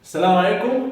السلام عليكم.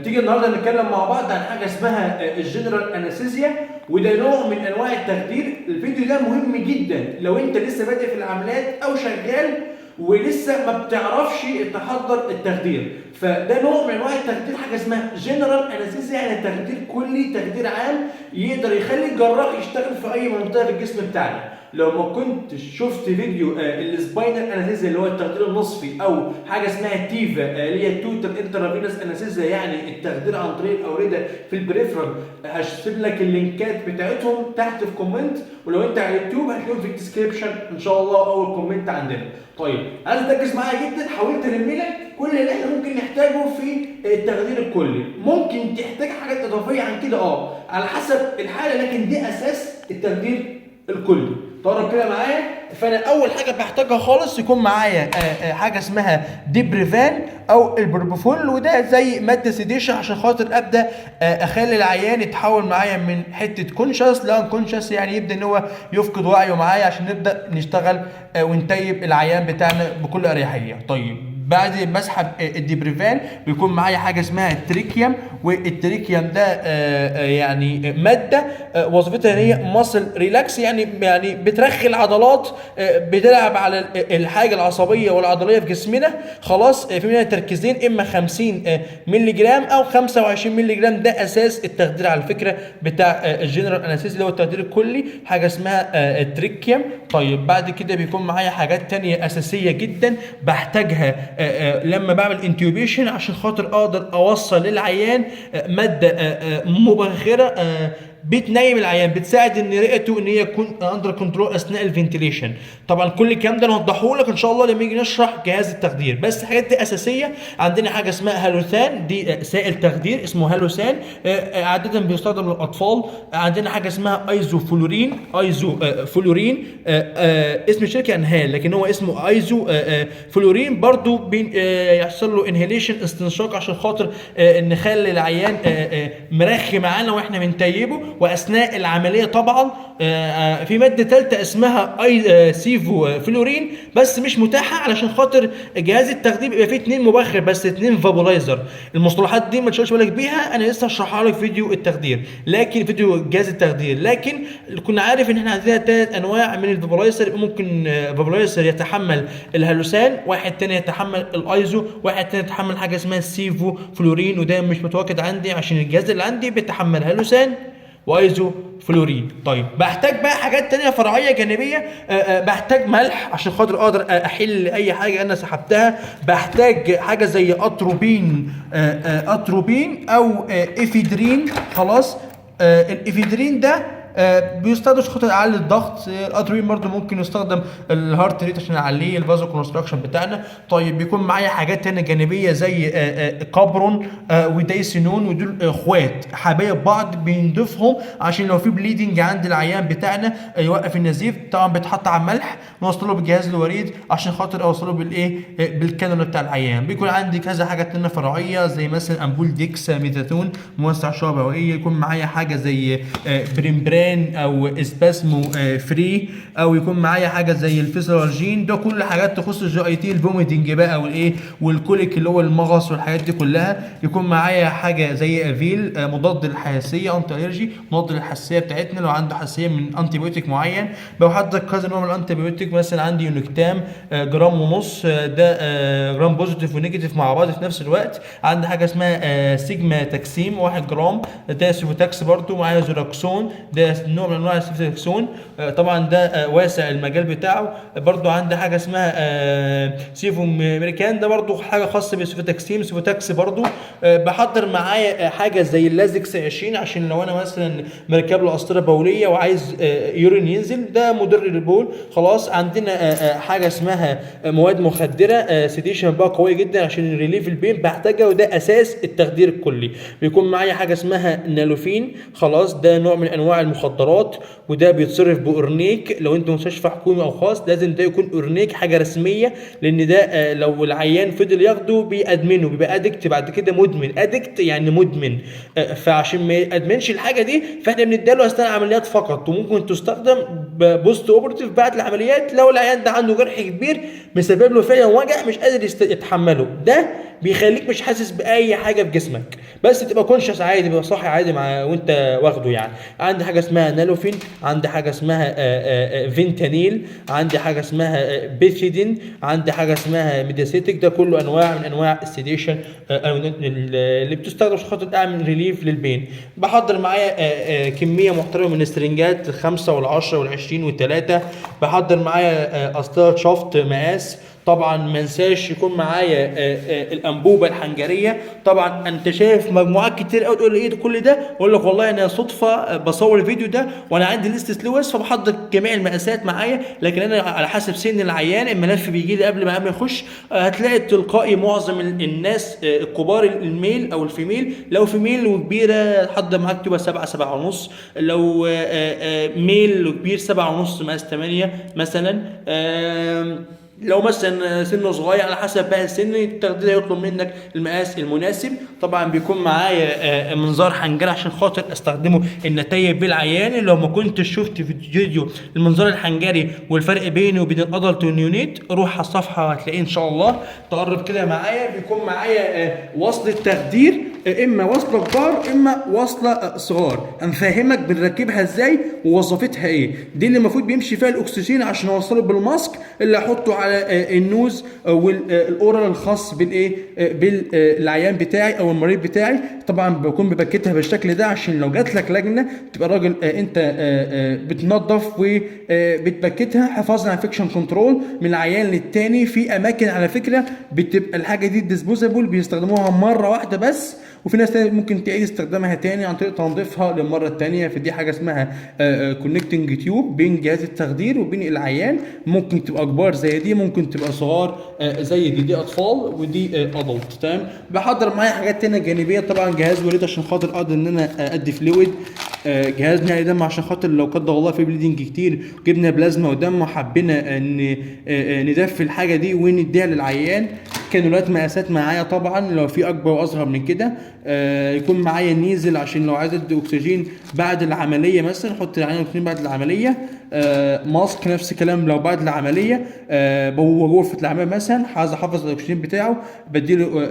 تيجي النهارده نتكلم مع بعض عن حاجة اسمها ال general anesthesia، وده نوع من انواع التخدير. الفيديو ده مهم جدا لو انت لسه بادئ في العمليات او شغال ولسه ما بتعرفش تحضر التخدير. فده نوع من انواع التخدير، حاجة اسمها general anesthesia، يعني تخدير كلي، تخدير عام يقدر يخلي الجراح يشتغل في اي منطقة في الجسم بتاعنا. لو ما كنتش شفت فيديو ال spinal anesthesia اللي هو التخدير النصفي، او حاجة اسمها TIVA اللي هي total intravenous anesthesia، يعني التخدير عن طريق الاورده في ال peripheral، هسيب لك اللينكات بتاعتهم تحت في comment، ولو انت على اليوتيوب هتلاقيهم في ال description ان شاء الله اول comment عندنا. طيب، عايز تركز معايا جدا. حاولت الم لك كل اللي احنا ممكن نحتاجه في التخدير الكلي. ممكن تحتاج حاجات اضافية عن كده على حسب الحاله، لكن دي اساس التخدير الكلي. تقرب كده معايا. فانا اول حاجة بحتاجها خالص يكون معايا حاجة اسمها Diprivan او البروبوفول، وده زي مادة sedation عشان خاطر ابدا اخلي العيان يتحول معايا من حتة conscious ل unconscious، يعني يبدا ان هو يفقد وعيه معايا عشان نبدا نشتغل ونتيب العيان بتاعنا بكل اريحيه. طيب، بعد ما اسحب ال Diprivan بيكون معايا حاجة اسمها ال Tricium، وال Tricium ده يعني مادة وظيفتها ان هي muscle relax، يعني بترخي العضلات، بتلعب على الحاجة العصبية والعضليه في جسمنا. خلاص، في منها تركيزين، اما 50 مللي جرام او 25 مللي جرام. ده اساس التخدير على فكرة بتاع ال general anesthesia اللي هو التخدير الكلي، حاجة اسمها ال Tricium. طيب، بعد كده بيكون معايا حاجات تانية اساسية جدا بحتاجها لما بعمل intubation عشان خاطر اقدر اوصل للعيان مادة مبخره بتنيم العيان، بتساعد ان رئته ان هي تكون under control اثناء ال ventilation. طبعا كل الكلام ده نوضحه لك ان شاء الله لما نيجي نشرح جهاز التخدير، بس الحاجات دي اساسيه. عندنا حاجة اسمها halothane، دي سائل تخدير اسمه halothane، عادة بيستخدم للاطفال. عندنا حاجة اسمها isoflurane، isoflurane اسم الشركة انهال، لكن هو اسمه isoflurane. برضو يحصل له inhalation، استنشاق، عشان خاطر نخلي العيان مرخي معانا واحنا بنتيبه واثناء العملية طبعا. في مادة ثالثة اسمها اي sevoflurane، بس مش متاحة علشان خاطر جهاز التخدير بيبقى فيه اثنين مبخر بس، اثنين vaporizer. المصطلحات دي ما تشغلش بالك بيها، انا لسه هشرحها لك في فيديو التخدير، لكن فيديو جهاز التخدير. لكن كنا عارف ان احنا عندنا ثلاث انواع من ال vaporizer. ممكن vaporizer يتحمل ال halothane، واحد تاني يتحمل الايزو، واحد تاني يتحمل حاجة اسمها ال sevoflurane، وده مش متواجد عندي عشان الجهاز اللي عندي بيتحمل halothane و isoflurane. طيب، بحتاج بقى حاجات تانية فرعية جانبية. بحتاج ملح عشان خاطر اقدر احل اي حاجة انا سحبتها. بحتاج حاجة زي اتروبين، اتروبين او افيدرين. خلاص، الافيدرين ده بيستخدم عشان خاطر اعلي الضغط. الاتروبين برضو ممكن يستخدم ال heart rate عشان اعليه، ال vasoconstriction بتاعنا. طيب، بيكون معايا حاجات تانية جانبية زي كابرون ودايسينون، ودول اخوات حبايب بعض، بنضيفهم عشان لو في bleeding عند العيان بتاعنا يوقف النزيف. طبعا بيتحط على ملح، نوصله بالجهاز الوريد عشان خاطر اوصله بالايه بالكانولا بتاع العيان. بيكون عندي كذا حاجة تانية فرعية زي مثلا امبول ديكساميثاسون موسع شعب هوائيه. يكون معايا حاجة زي Primperan او Spasmo Free، او يكون معايا حاجة زي الفيسرالجين. ده كل حاجات تخص ال GIT، ال vomiting بقى والايه وال colic اللي هو المغص والحاجات دي كلها. يكون معايا حاجة زي افيل مضاد للحساسيه، anti allergy، مضاد للحساسيه بتاعتنا لو عنده حساسية من antibiotic معين. بحضر كذا نوع من ال antibiotic، مثلا عندي يونكتام 1.5 جرام، ده gram positive و negative مع بعض في نفس الوقت. عندي حاجة اسمها سيجما تاكسيم 1 جرام، ده Cefotax. برضو معايا زوراكسون، ده نوع من انواع ال ceftriaxone، طبعا ده واسع المجال بتاعه. برضو عندي حاجة اسمها سيفو ميريكان، ده برضو حاجة خاصة بال cefotaxime، Cefotax برضو. بحضر معايا حاجة زي ال Lasix 20 عشان لو انا مثلا مركب له قسطره بوليه وعايز urine ينزل، ده مدر للبول. خلاص، عندنا حاجة اسمها مواد مخدره، sedation بقى قوية جدا عشان relief ال pain، بحتاجها، وده اساس التخدير الكلي. بيكون معايا حاجة اسمها nalorphine. خلاص، ده نوع من انواع المخدرات، وده بيتصرف باورنيك. لو انت مستشفى حكومي او خاص لازم ده يكون اورنيك، حاجة رسميه، لان ده لو العيان فضل ياخده بيأدمنه، بيبقى addict بعد كده، مدمن، addict يعني مدمن. فعشان ما يأدمنش الحاجة دي فاحنا بنديله اثناء العمليات فقط، وممكن تستخدم post operative بعد العمليات، لو العيان ده عنده جرح كبير مسبب له فعلا وجع مش قادر يتحمله، ده بيخليك مش حاسس باي حاجة في جسمك، بس تبقى conscious عادي، تبقى صاحي عادي مع وانت واخده يعني. عندي حاجة اسمها nalorphine، عندي حاجة اسمها فينتانيل، عندي حاجة اسمها بيثيدين، عندي حاجة اسمها ميداسيتيك. ده كله انواع من انواع ال sedation اللي بتستخدم عشان خاطر اعمل relief لل pain. بحضر معايا كمية محترمه من السرنجات، الخمسة والعشرة والعشرين والثلاثة. بحضر معايا قسطره شفط مقاس. طبعا ما انساش يكون معايا الانبوبة الحنجريه. طبعا انت شايف مجموعات كتير قوي، تقول لي ايه ده كل ده؟ اقول لك والله انا صدفة بصور الفيديو ده وانا عندي لستة لوز، فبحضر جميع المقاسات معايا، لكن انا على حسب سن العيان الملف بيجي لي قبل ما يخش. هتلاقي تلقائي معظم الناس الكبار ال male او ال female، لو female وكبيره حضر معاك تبقى 7 7.5، لو male وكبير 7.5 مقاس 8 مثلا. لو مثلا سنة صغير على حسب بقى السن، التخدير هيطلب منك المقاس المناسب. طبعا بيكون معايا منظار حنجره عشان خاطر استخدمه النتائج بالعيان. لو ما كنتش شفت في فيديو المنظار الحنجري والفرق بينه وبين ال adult وال neonate، روح على الصفحة هتلاقيه ان شاء الله. تقرب كده معايا، بيكون معايا وصلة تخدير، اما وصله كبار اما وصله صغار. هنفهمك بنركبها ازاي ووظيفتها ايه. دي اللي المفروض بيمشي فيها الاكسجين عشان اوصله بال mask اللي احطه على ال nose وال oral الخاص بالايه بالعيان بتاعي او المريض بتاعي. طبعا بكون ببكتها بالشكل ده عشان لو جات لك لجنة تبقى راجل انت بتنظف وبتبكتها حفاظا على infection control من العيان للتاني. في اماكن على فكرة بتبقى الحاجة دي disposable، بيستخدموها مرة واحدة بس، وفي ناس تانية ممكن تعيد استخدامها تاني عن طريق تنظيفها للمرة التانية. فدي حاجة اسمها connecting tube بين جهاز التخدير وبين العيان. ممكن تبقى كبار زي دي، ممكن تبقى صغار زي دي، دي اطفال ودي adult. تمام. بحضر معايا حاجات تانية جانبيه، طبعا جهاز وريد عشان خاطر اقدر ان انا ادي fluid، جهاز نقل دم عشان خاطر لو قدر الله في bleeding كتير جبنا بلازما ودم وحبينا ان ندفي الحاجة دي ونديها للعيان. كانولات مقاسات معايا طبعا لو في اكبر واصغر من كده. يكون معايا nasal عشان لو عايز ادي اكسجين بعد العملية مثلا، احط العيان اكسجين بعد العملية. Mask نفس الكلام لو بعد العملية، هو غرفة العملية مثلا عايز احافظ على الاكسجين بتاعه، بديله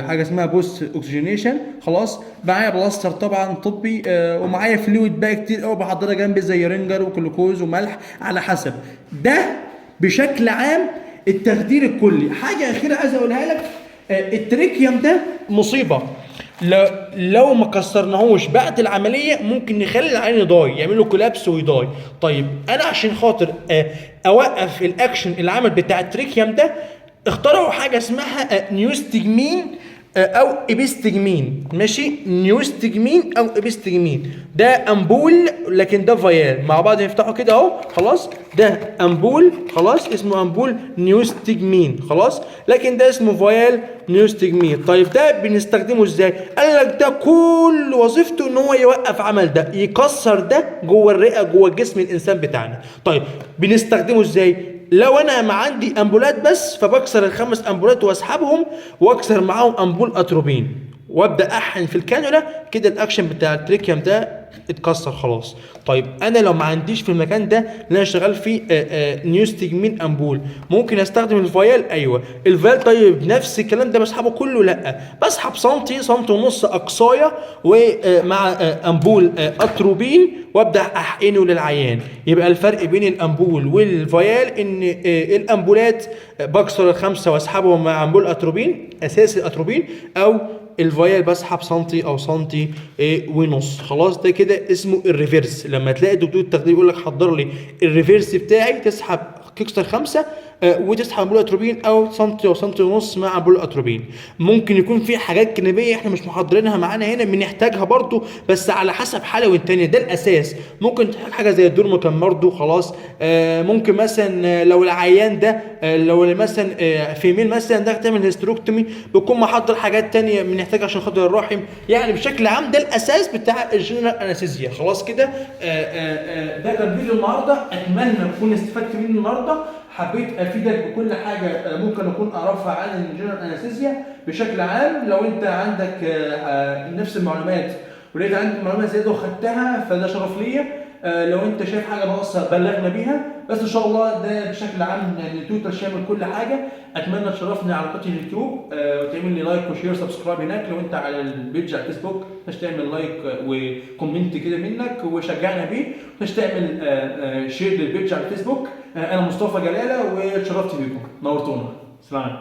حاجة اسمها post oxygenation. خلاص. معايا بلاستر طبعا طبي، ومعايا fluid بقى كتير قوي بحضرها جنبي زي رينجر وجلوكوز وملح على حسب. ده بشكل عام التخدير الكلي. حاجة اخيرة عايز اقولها لك، ال Trekium ده مصيبة، لو ما كسرناهوش بعد العملية ممكن نخلي العيان ي die، يعمل له collapse وي die. طيب انا عشان خاطر اوقف الاكشن العمل بتاع ال Trekium ده، اخترعوا حاجة اسمها neostigmine او epimorphin. ماشي، neostigmine او epimorphin، ده امبول لكن ده vial، مع بعض نفتحه كده اهو. خلاص، ده امبول، خلاص اسمه امبول neostigmine، خلاص، لكن ده اسمه vial neostigmine. طيب ده بنستخدمه ازاي؟ قال لك ده كل وظيفته ان هو يوقف عمل ده، يكسر ده جوه الرئة جوه جسم الانسان بتاعنا. طيب بنستخدمه ازاي؟ لو انا ما عندي امبولات بس، فبكسر الخمس امبولات واسحبهم واكسر معاهم امبول اتروبين وابدا احقن في الكانولا كده، الاكشن بتاع ال Trekium ده اتكسر خلاص. طيب انا لو ما عنديش في المكان ده اللي انا شغال فيه neostigmine امبول، ممكن استخدم ال vial؟ ايوه ال vial. طيب نفس الكلام ده بسحبه كله؟ لا، بسحب سنتي سنتي ونص اقصايه ومع امبول اتروبين وابدا احقنه للعيان. يبقى الفرق بين الامبول وال vial ان الامبولات بكسر الخمسة واسحبهم مع امبول اتروبين اساسي الاتروبين، او ال vial بسحب سنتي او سنتي ونص. خلاص، ده كده اسمه ال reverse. لما تلاقي دكتور التخدير يقول لك حضر لي ال reverse بتاعي، تسحب تكسر خمسة وتسحب امبول اتروبين او سنتي او سنتي ونص مع امبول اتروبين. ممكن يكون في حاجات جانبيه احنا مش محضرينها معانا هنا بنحتاجها برضو، بس على حسب حاله والتانية. ده الاساس. ممكن تحتاج حاجة زي ال Dormicum برضو. خلاص، ممكن مثلا لو العيان ده لو مثلا female مثلا ده تعمل hysterectomy، بتكون محضر حاجات تانية بنحتاجها عشان خاطر الرحم. يعني بشكل عام ده الاساس بتاع ال general anesthesia. خلاص كده، ده كان فيديو النهارده، اتمنى تكون استفدت منه النهارده. حبيت افيدك بكل حاجة ممكن اكون اعرفها عن ال general anesthesia بشكل عام. لو انت عندك نفس المعلومات ولقيت عندك معلومات زيادة وخدتها فده شرف ليا. لو انت شايف حاجة ناقصه بلغنا بيها، بس ان شاء الله ده بشكل عام يعني total شامل كل حاجة. اتمنى تشرفني على قناة اليوتيوب وتعمل لي like و share subscribe هناك. لو انت على ال page على الفيسبوك مش تعمل like و comment كده منك وشجعنا بيه، مش تعمل share لل page على الفيسبوك. انا مصطفى جلاله واتشرفت بيكم، نورتونا، سلام.